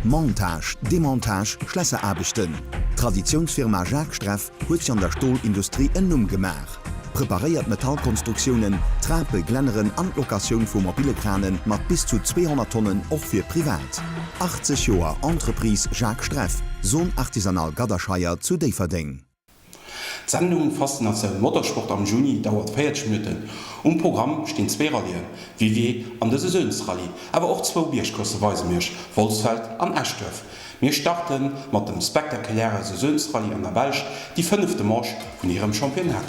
Montage, Demontage, Schlässeraarbechten. D'Traditiounsfirma Jacques Streff huet sech an der Stolindustrie en Numm gemaach. Preparéiert Metallkonstruktiounen, Trape, Glänneren an d'Locatioun vu mobile Krane mat bis zu 200 Tonnen och fir privat. 80 Joer Entreprise Jacques Streff, Zone Artisanale Gadderscheier zu Déifferdeng. D'Sendung Faszinatioun Motorsport am Juni dauert 40 Minutten. Um Programm stinn zwee Rallyen, Viviers an de Saisonsrallye, awer och zwou Biergcoursse weise mir iech, Wolfsfeld an Eschduerf. Mir starte mat dem spektakuläre Saisonsrallye an der Belsch, déi fënnefte Manche vun hirem Championnat.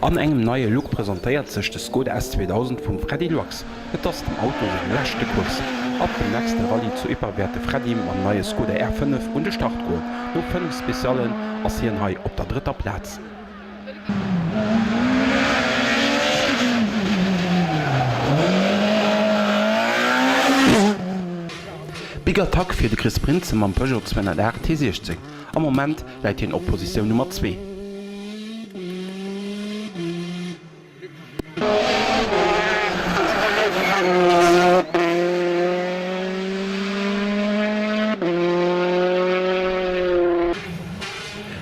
An engem neie Look presentéiert sech de Skoda S 2000 vum Freddy Loix. Et ass dem Auto seng leschte Course. Ab dem nächste Rallye zu Ypres wäert de Freddy mam neie Skoda R5 un de Start goen. No 5 Speciallen ass hien hei op der drëtter Plaz. Big Attack fir de Chris Prinsen mam Peugeot 208 T16. Am Moment läit hien op Positioun Nummer zwee.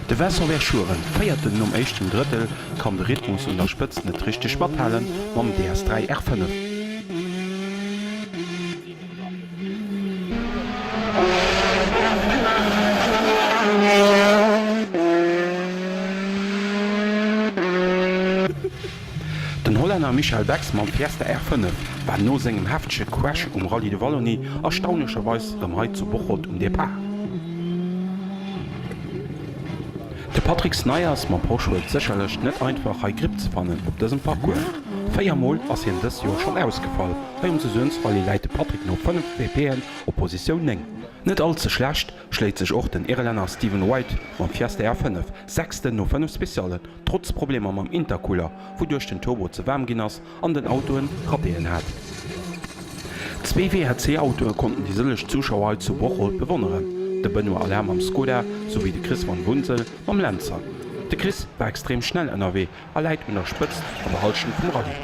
De Vincent Verschueren, Véierten nom éischten Drëttel, kann de Rhythmus un der Spëtzt net richteg mathalen mam DS3 R5. Den Hollänner Michael Bex mam Fiesta R5 war no sengem heftege Crash um Rallye de Wallonie erstaunlecherweis rëm hei zu Bocholt um Depart. De Patrick Snijers mam Porsche huet sécherlech net einfach hei Gripp ze fannen op dësem Parcours. 4 mol ass hien dës Joer schonn ausgefall. Hei um Saisonsrallye läit de Patrick no 5 WPen op Positioun 9. Net all ze schlecht schléit sech och den Irlänner Stephen White mam Fiesta R5, Sechsten no 5 Speciallen, trotz Problemer mam Intercooler, wouduerch den Turbo ze waarm ginn ass an den Autoen Ratéen hat. Zwee WRC-Autoe konnten déi sëlleg Zuschauer hei zu Bocholt bewonneren, de Benoît Allain mam Skoda souwéi de Chris van Woensel mam Lancer. De Chris war extrem schnell ënnerwee a läit un der Spëtzt an der Hallschent vum Rallye.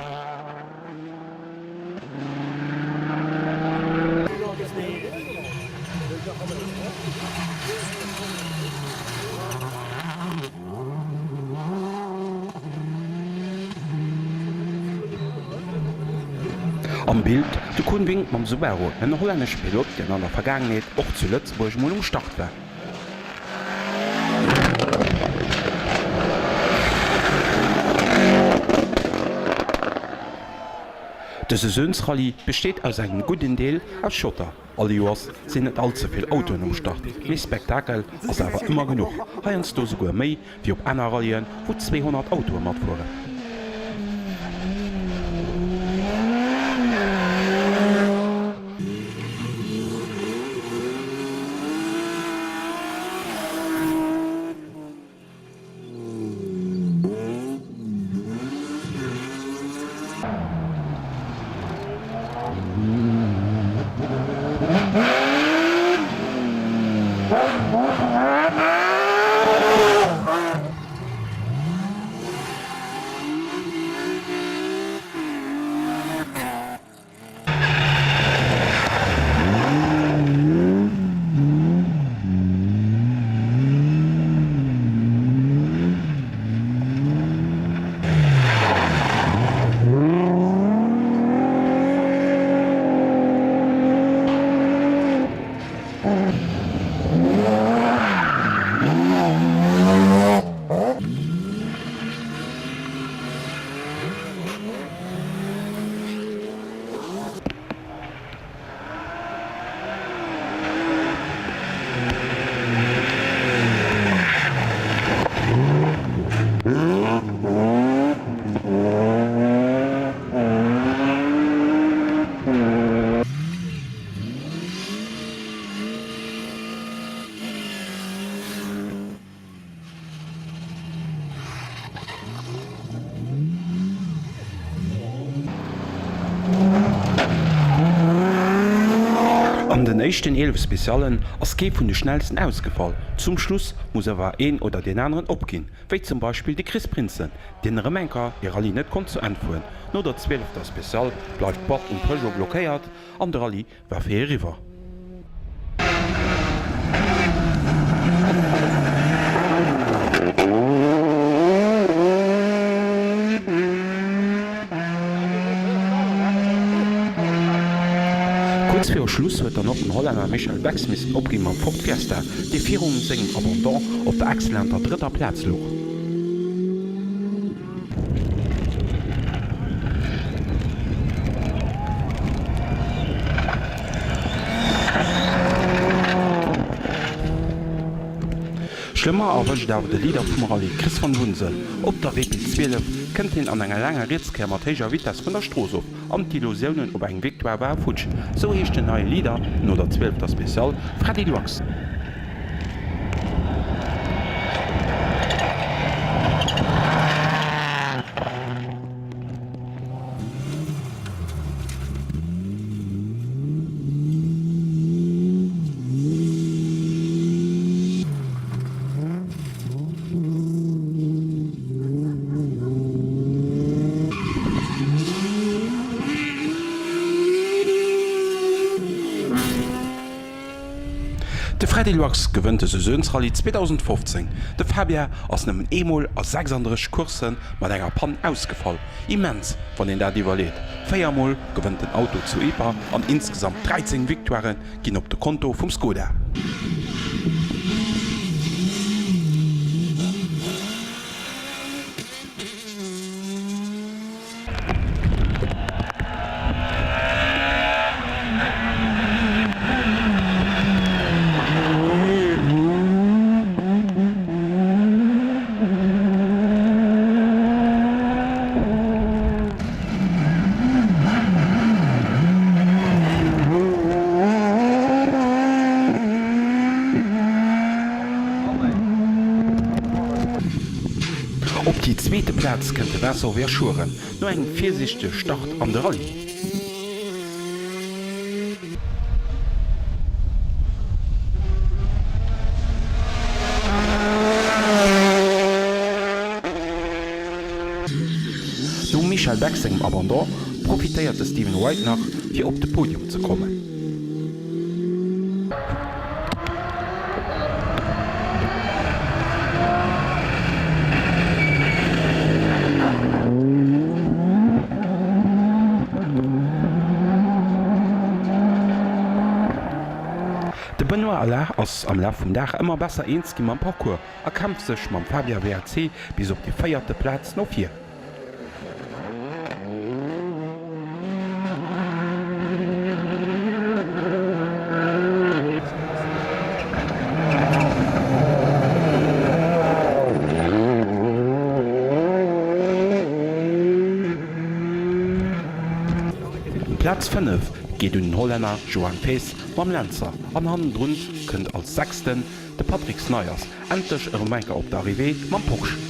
Am Bild, De Koen Wink mam Subaru, en hollännesche Pilot, deen an der Vergaangenheet och zu Lëtzebuerg mol um Start war. De Saisonsrallye besteet aus engem gudden Deel aus Schotter. All Joers sinn net all ze vill Autoen um Start, mee Spektakel ass awer ëmmer genuch, heiansdo souguer méi wéi op aner Rallyen, wou 200 Autoe matfueren. éischten 11 Speciallen ass kee vun de schnellsten ausgefall. Zum Schluss muss awer een oder deen aneren opginn, wéi zum Beispill de Chris Prinsen, deen erëm enker ee Rallye net konnt zu Enn fueren. No der zwielefter Special bleift d'Boîte um Peugeot blockéiert an de Rallye war fir eriwwer. Kuerz viru Schluss huet dann och den Hollänner Michel Bex missen opgi mam Ford Fiesta, dee virum sengem Abandon op der excellenter drëtter Plaz louch. Schlëmmer erwëscht awer de Leader vum Rallye, Chris van Woensel. Op der WP 12 kënnt hien an enger laanger Rietskéier mat héijer Vitess vun der Strooss of an d'Illusiounen op eng Victoire ware futsch. Sou heescht den neie Leader no der zwielefter Special, Freddy Loix. De Freddy Loix gewënnt de Saisonsrallye 2015. De Fabien ass nëmmen eemol a 36 Coursse mat enger Pann ausgefall. Immens, wann een dat iwwerleet. 4 mol gewënnt den Auto zu Eper an insgesamt 13 Victoiren ginn op de Konto vum Skoda. Op déi zweete Plaz kënnt de Vincent Verschueren no engem virsiichtege Start an de Rallye. Nom Michel Beck sengem Abandon profitéiert de Steven White nach, fir op de Podium ze kommen. De Benoît Allard ass am Laf vum Dag ëmmer besser eens gi mam Parcours a kämpft sech mam Fabia WRC bis op déi véierte Plaz no vir. Plaz 5 geet un den Hollänner Johan Fees mam Lancer an hannendrun kënnt als Sechsten de Patrick Snijers. Endlech erëm enker op der Arrivée mam Porsche.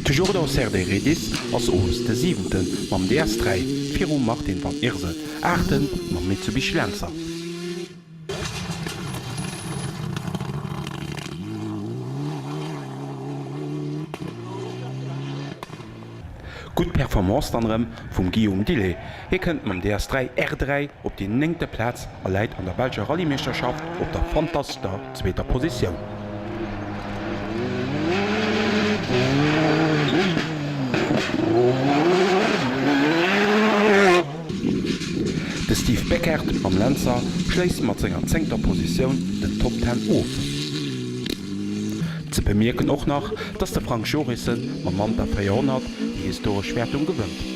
De Jordan Serderidis ass owes de Siwente mam DS 3 virum Martin van Iersel, Aachte mam Mitsubishi Lancer. Gutt Performance dann erëm vum Guillaume Dillet. Hie kënnt mam DS 3 R3 op déi néngte Plaz a läit an der belscher Rallye-Meeschterschaft op der fantastescher zweeter Positioun. De Steve. Steve Beckert mam Lancer schléisst mat senger zéngter Positioun den Top Ten of. Ze bemierken och nach, dass de Frank Jorissen mam Manta 400 déi historesch Wäertung gewënnt.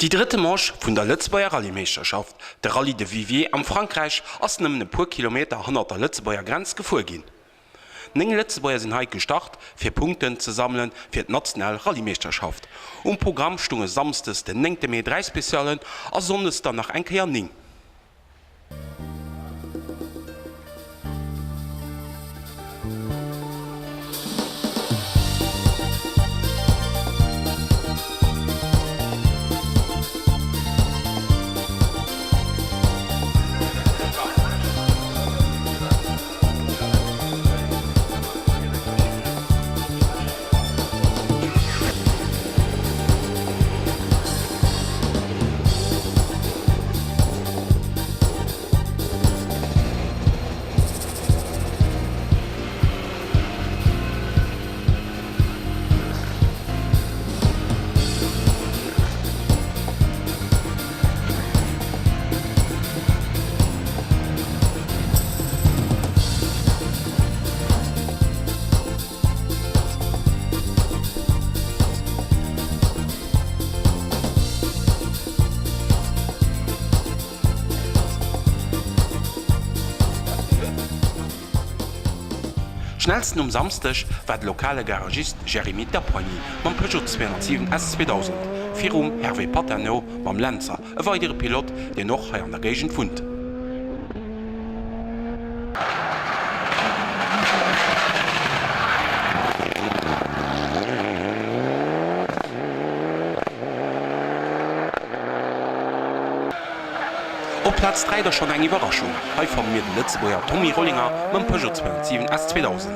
Déi drëtte Manche vun der Lëtzebuerger Rallye-Meeschterschaft, de Rallye de Viviers am Frankräich, ass nëmmen e puer Kilometer hannert der Lëtzebuerger Grenz gefuer ginn. 9 Lëtzebuerger sinn hei gestart, fir Punkten ze sammelen fir d'national Rallye-Meeschterschaft. Um Programm stounge samsdes den néngte Mee 3 Speciallen a sonndes dann nach eng Kéier 9. Schnellsten um Samsdeg war de lokale Garagist Jeremy Dapoigny mam Peugeot 207 S 2000 virum Hervé Paternot mam Lancer, e weidere Pilot, deen och hei an der Géigend wunnt. Op Plaz 3 da schonn eng Iwwerraschung, hei fanne mir de Lëtzebuerger Tommy Rollinger mam Peugeot 207 S 2000.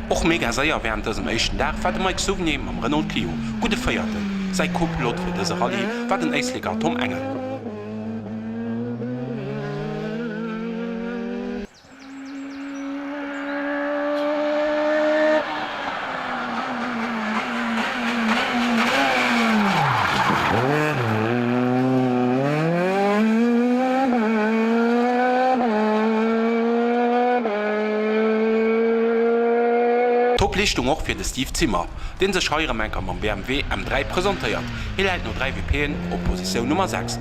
Och mega séier wärend dësem éischten Dag war de Mike Souvenier mam Renault Clio gudde Véierten. Säi Co-Pilot fir dëse Rallye war den Éisleker Tom Engel. Top Leeschtung och fir de Steve Zimmer, deen sech hei erëm enker mam BMW M3 presentéiert. Hie läit no 3 WPen op Positioun Nummer 6.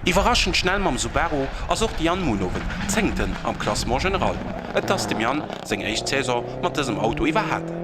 Iwwerraschend schnell mam Subaru ass och de Yann Munoven Zéngten am Classement General. Et ass dem Yann seng éischt Saison mat dësem Auto iwwerhat.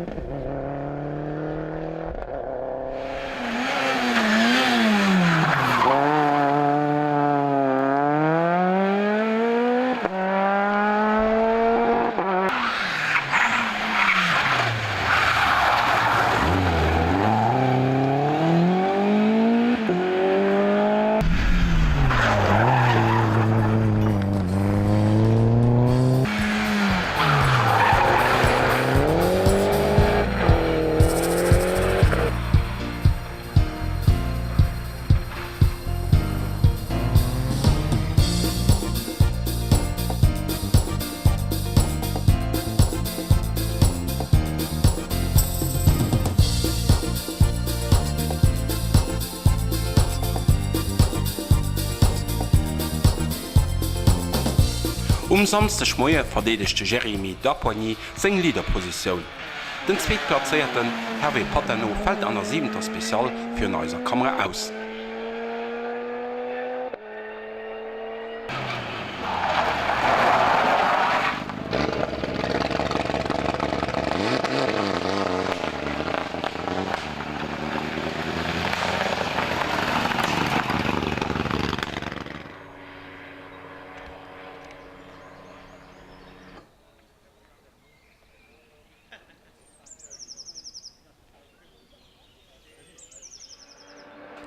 Um Samsdegmoie verdeedegt de Jérémy Dapoigny seng Leaderpositioun. Den Zweetplazéierten Hervé Paternot fält an der siwenter Speciale virun eiser Kamera aus.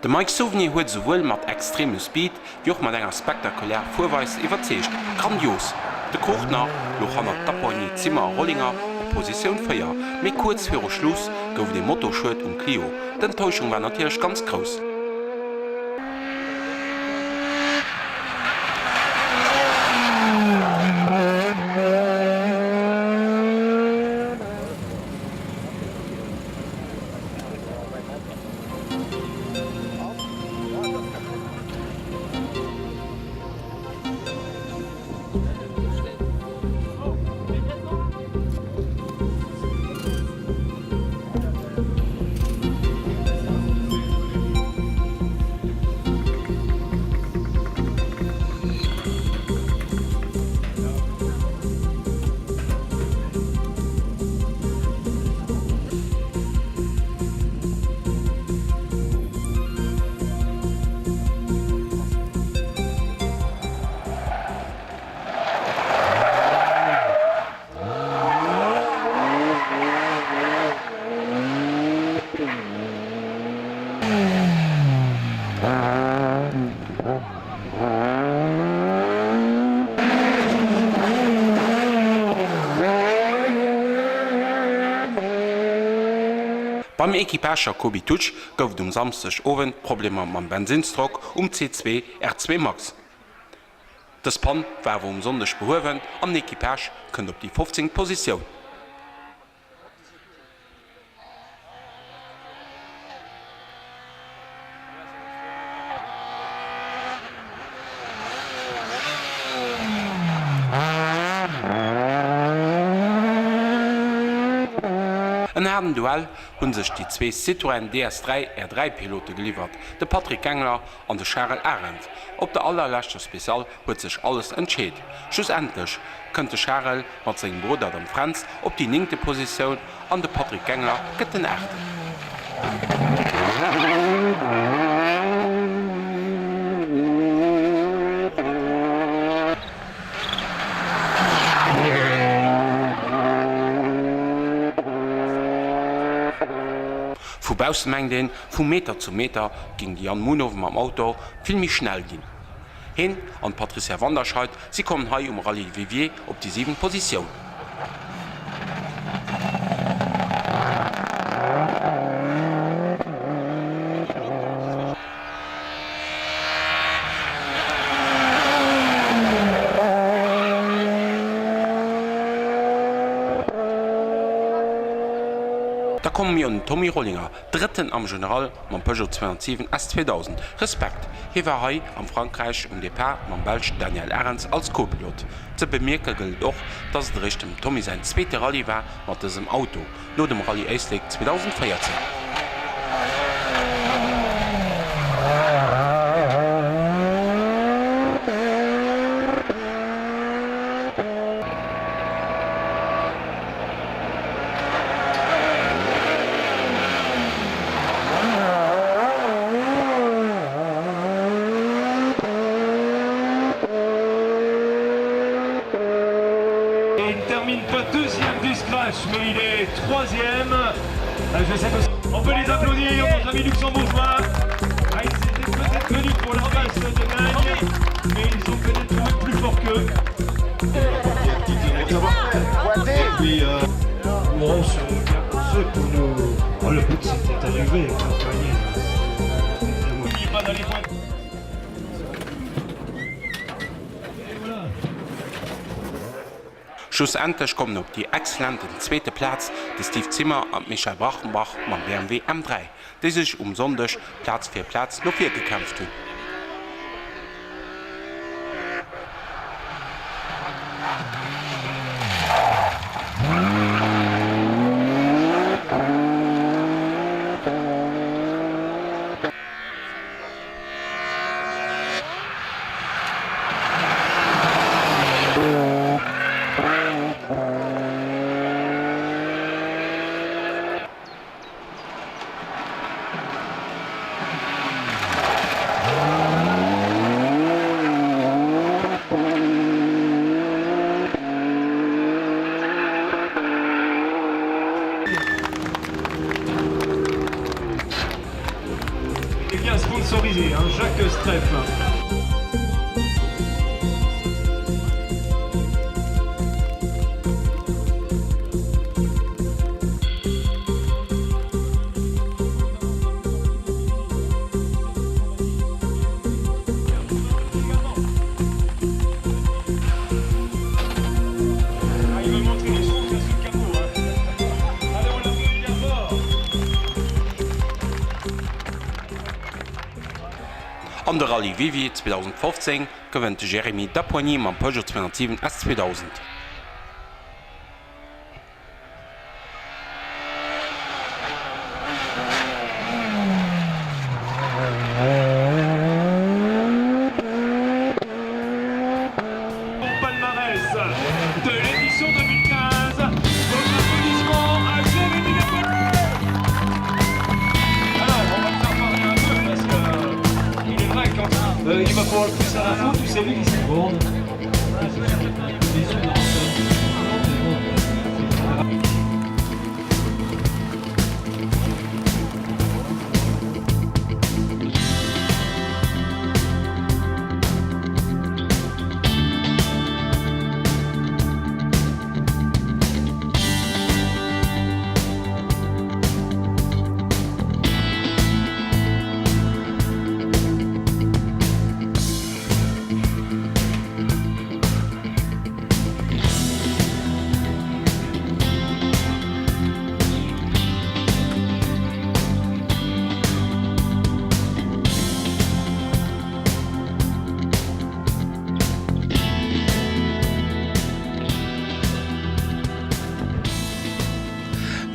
De Mike Souvenier huet esouwuel mat extremem Speed wéi och mat enger spektakulär Fuerweis iwwerzeegt. Grandios! De Kourtner louch hannert D'Appoigny, Zimmer a Rollinger op Positioun 4, mee kuerz viru Schluss gouf et ee Motorschued um Clio. D'Enttäuschung war natierlech ganz grouss. Beim Equipage Jacoby Tutsch gouf et um Samsdeg Owend Problemer mam Bensinnsdrock um C2 R2 Max. Dës Pann war awer um Sonndeg behuewen an den Equipage kënnt op déi 15. Positioun. En haarden Duell hu sech déi zwee Citroën DS3 R3 Pilote geliwwert, de Patrick Gengler an de Charel Arendt. Op der allerleschter Special huet sech alles entscheet. Schlussendlech kënnt de Charel mat sengem Brudder dem Fränz op déi néngte Positioun an de Patrick Gengler gëtt den aachten. Vu bausse mengt een, vu Meter zu Meter géing de Jan Munhowen mam Auto vill méi schnell ginn. Heen an d'Patricia Wanderscheid, si kommen hei um Rallye Viviers op déi siwent Positioun. Da komme mir un den Tommy Rollinger, Drëtten am General mam Peugeot 207 S 2000. Respekt, hie war hei am Frankräich um Depart mam Belsch Daniel Arends als Co-Pilot. Ze bemierke gëllt et och, dass et eréischt dem Tommy säin zweete Rallye war mat dësem Auto, no dem Rallye Éislek 2014. Et il termine pas deuxième du scratch, mais il est troisième. Euh, je sais que... On peut les applaudir, nos amis luxembourgeois. Ah, ils étaient peut-être venus pour la passe de gagne, mais ils ont peut-être trouvé plus fort qu'eux. Schlussendlech kommen op déi exzellenten zweete Plaz de Steve Zimmer an d'Michèle Brachenbach mam BMW M3, déi sech um Sonndeg Plaz fir Plaz no vir gekämpft hunn. Streff. An de Rallye Viviers 2015 gewënnt de Jérémy Dapoigny mam Peugeot 207 S 2000. Palmarès de l'édition 2015. Vos applaudissements à Jérémy Lapoigny. Alors, on va le faire parler un peu parce que euh, il est vrai quand euh, il va falloir le plus à la faute, ou c'est lui qui s'y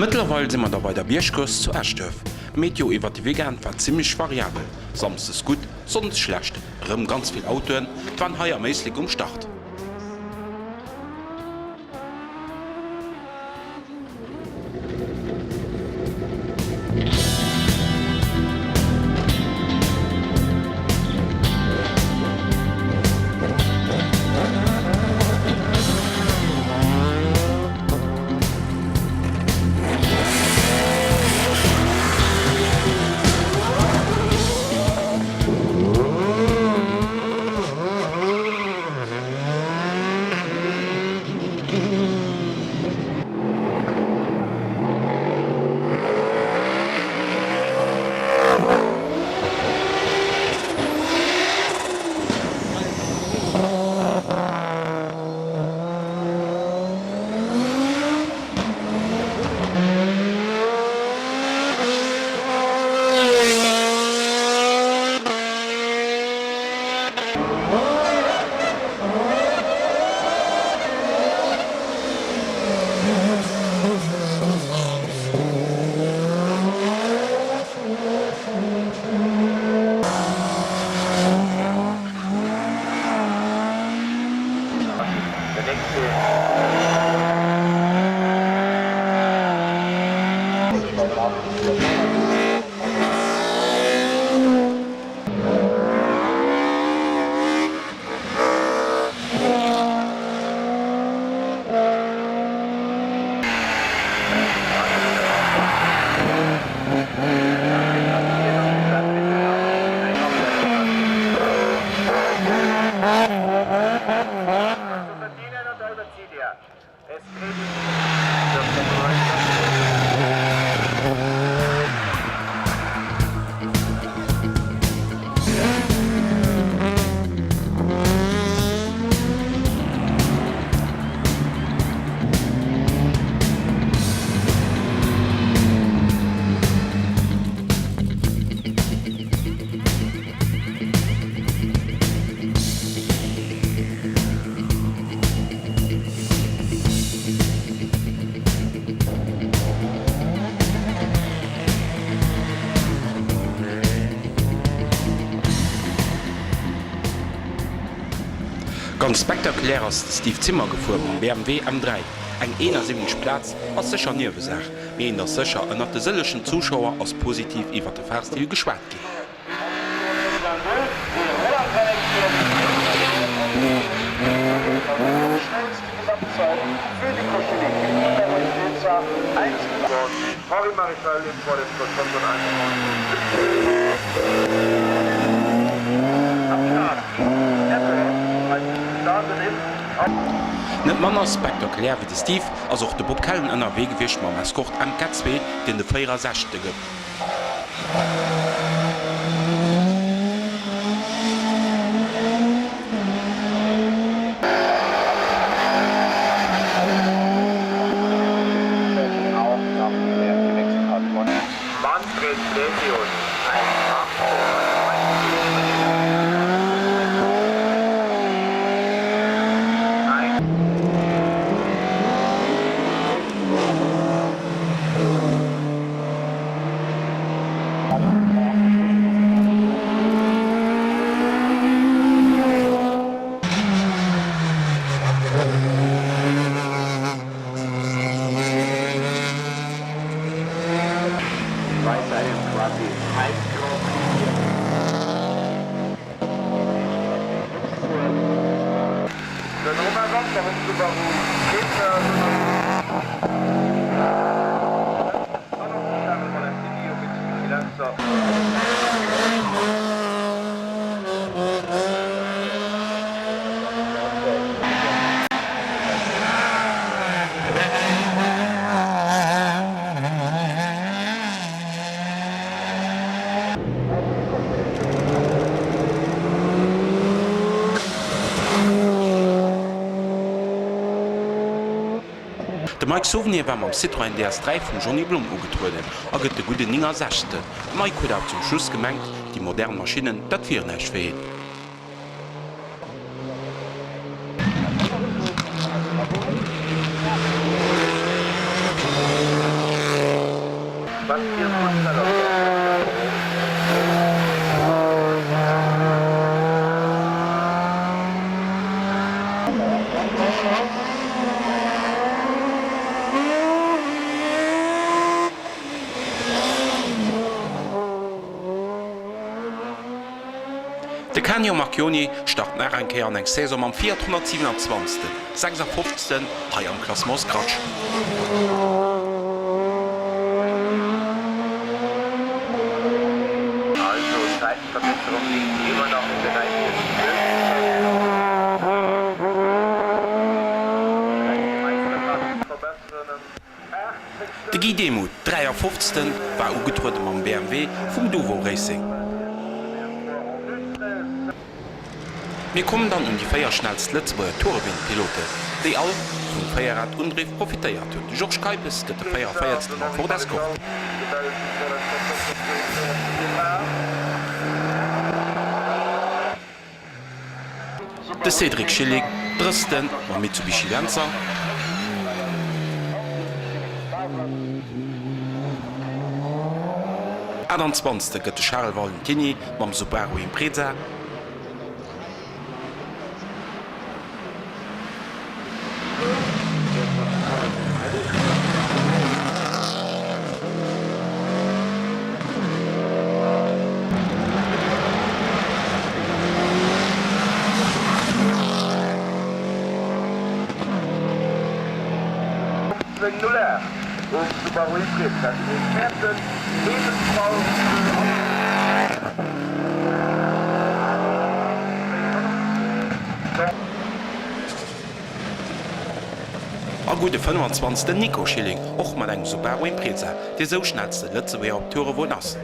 Mëttlerweil si mer da bei der Biergcourse zu Eschduerf. D'Meteo iwwert de Weekend war zimmlech variabel, Samsdes gutt, Sonndes schlecht. Erëm ganz vill Autoen waren hei am Éislek um Start. Ganz spektakulär ass de Steve Zimmer gefuer mam BMW M3. Eng 71. Plaz ass sécher Niewesaach, mee eent ass sécher, ënnert de sëllechen Zuschauer ass positiv iwwer de Fahrstil geschwat ginn. Net manner spektakulär wéi de Steve ass och de Bob Kellen ënnerwee gewiescht mam Escort MK2, deen de 64. Gëtt. De Mike Souvenir war mam Citroën DS3 vum Johny Blum ugetrueden a gëtt de gudden 69. De Mike huet awer zum Schluss gemengt, déi modern Maschinnen, dat wier näischt fir hien. De Canio Marchioni start nach eng Kéier an eng Saison mam Fiat 127, 56. Hei am Klassement Scratch. De Guy Demuth, 53. War ugetruede mam BMW vum Duvo Racing. Mir kommen dann un déi 4 schnellst Lëtzebuerger Tourewind-Piloten, déi all vum Véierrad-Undriff profitéiert hunn. De Georges Keipes gëtt de 44. mam Ford Escort. De Cédric Schilling, Drësten, mam Mitsubishi Lancer. Achtantwanzegste gëtt de Charel Valentiny mam Subaru Impreza. A gudde 25 den Nico Schilling, och mat engem Subaru Impreza, dee sou schnellste Lëtzebuerger op Tourewon ass.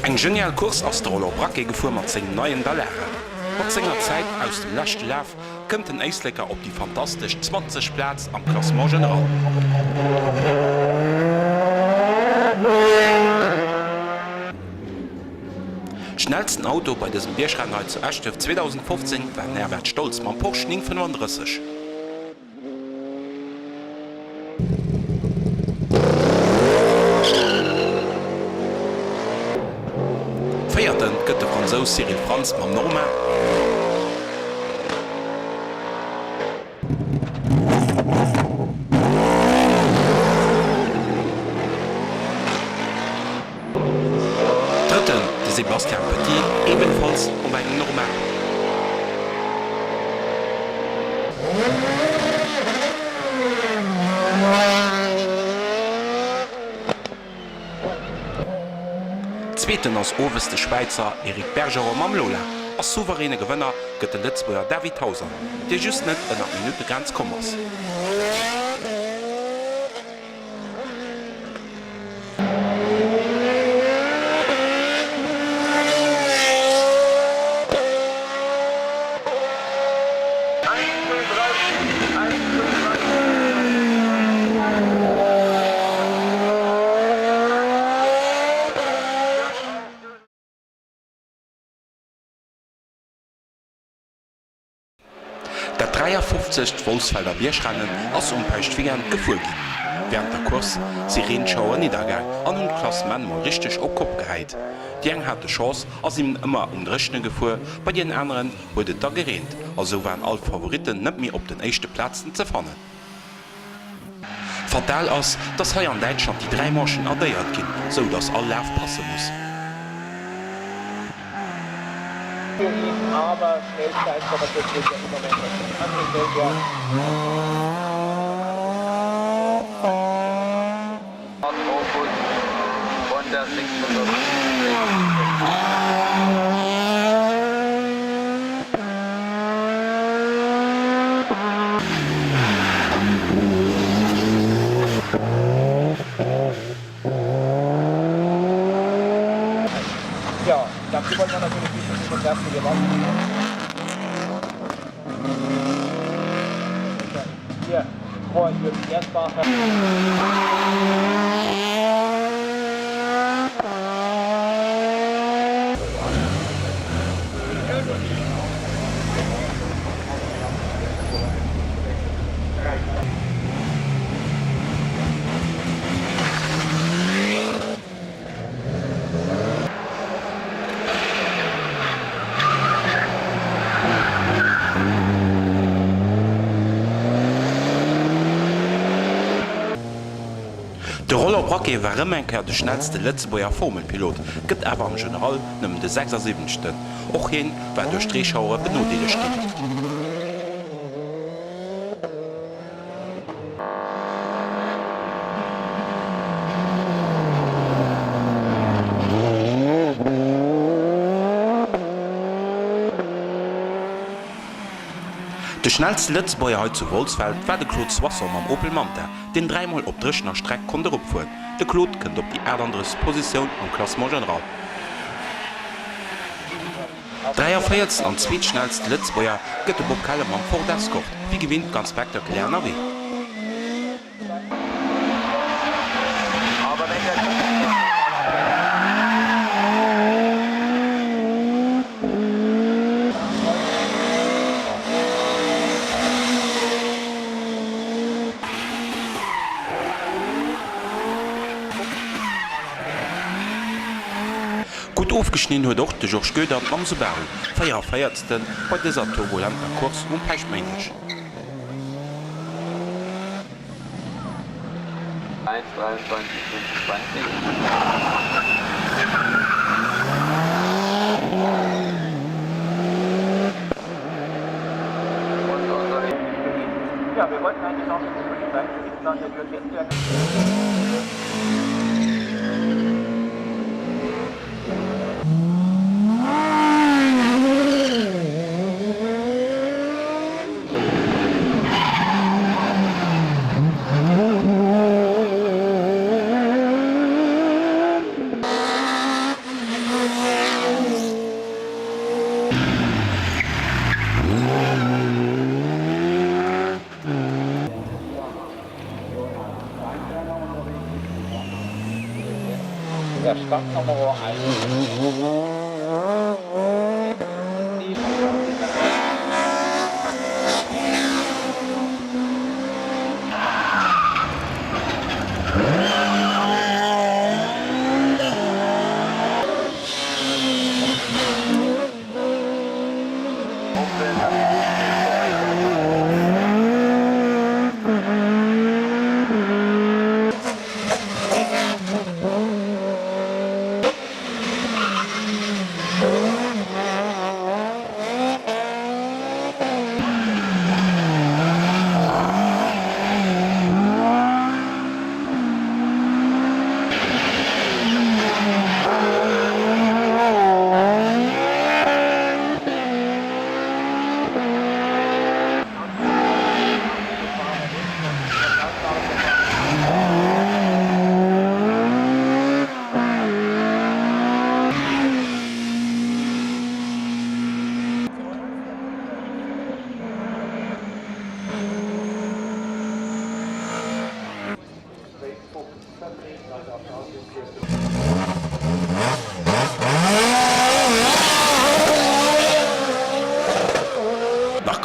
Eng genial Course ass de Roland Braquet gefuer mat sengem neien Dallara. Mat senger Zäit aus dem leschte Laf kënnt den Éisleker op déi fantastesch 20. Plaz am Classement general. Schnellsten Auto bei dësem Biergrennen hei zu Eschduerf 2015 war den Herbert Stolz mam Porsche 935. Véierten gëtt de Fransous Cyril Frantz mam Norma. Zweeten ass owes de Schwäizer Eric Bergeron mam Lola a souveräne Gewënner gëtt de Lëtzebuerger David Hauser, dee just net ënner d'Minuttegrenz komm ass. Dat 53. Wolfsfelder Biergrennen ass um Päischtweekend gefuer ginn. Wärend der Course si Reenschauer niddergaang an hunn d'Klassement mol richteg op d'Kopp gehäit. Déi eng hate Chance a sinn ëmmer um Dréchene gefuer, bei deenen aneren huet et da gereent a sou waren all d'Favoritten net méi op den éischte Plazen ze fannen. Fatal ass, dass hei an Däitschland déi 3 Manchen addéiert ginn, sou dass all Laf passe muss. De Roland Braquet war rëm eng Kéier de schnellste Lëtzebuerger Formelpilot, gëtt awer am General nëmmen de 76. Och hien war duerch d'Reeschauere benodeelegt ginn. De schnellste Lëtzebuerger hei zu Wolsfeld war de Claude Soisson mam Opel Manta, deen dräimol op dréchener Streck konnt eropfueren. De Claude kënnt op déi 38. Positioun am Classement général. 43 an zweetschnellste Lëtzebuerger gëtt de Bob Kelle mam Ford Escort, wéi gewinnt ganz spektakulär ënnerwee. Gutt ofgeschnidden huet och de Georges Goedert mam Subaru, 44. Bei dëser turbulenter Course um Päischtméindeg.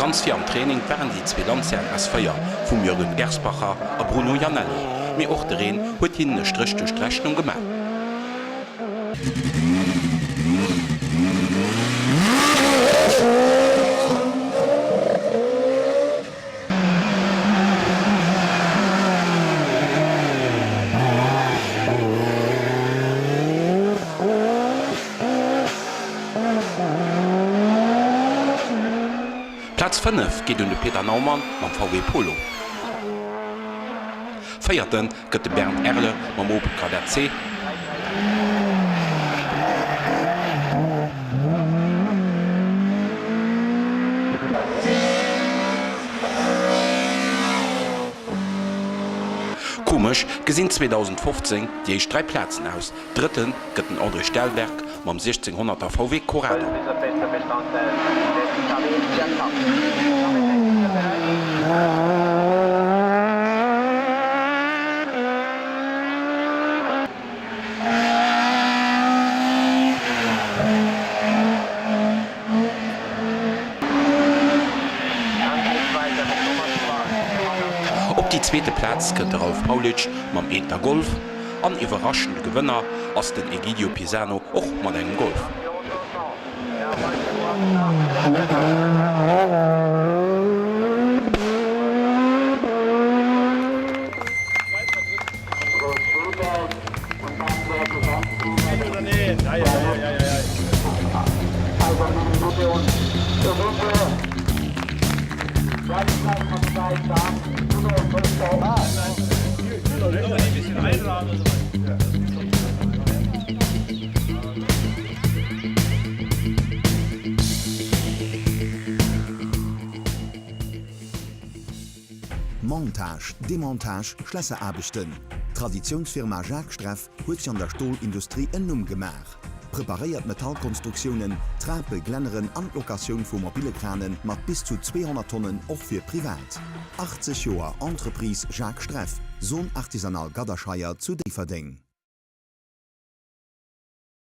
Ganz vir am Training waren déi zwee Lancia S4 vum Jürgen Gerspacher a Bruno Iannelli, mee och de Reen huet hinnen e Stréch duerch d'Rechnung gemaach. Plaz 5 geet un de Peter Naumann mam VW Polo. Véierte gëtt de Bernd Erle mam Opel Kadett C. Komesch gesinn 2015 déi éischt 3 Plazen aus, Drëtte gëtt den André Stellwerk mam 1600er VW Corrado. Op déi zweete Plaz kënnt de Ralf Paulitsch mam Eenter Golf. An iwwerraschende Gewënner ass den Egidio Pisano och mat engem Golf. Montage, Demontage, Schlässeraarbechten, D'Traditiounsfirma Jacques Streff huet sech an der Stolindustrie en Numm gemaach. Preparéiert Metallkonstruktiounen, Trape, Glänneren an d'Locatioun vu mobile Krane mat bis zu 200 Tonnen och fir privat. 80 Joer Entreprise Jacques Streff, Zone Artisanale Gadderscheier zu Déifferdeng.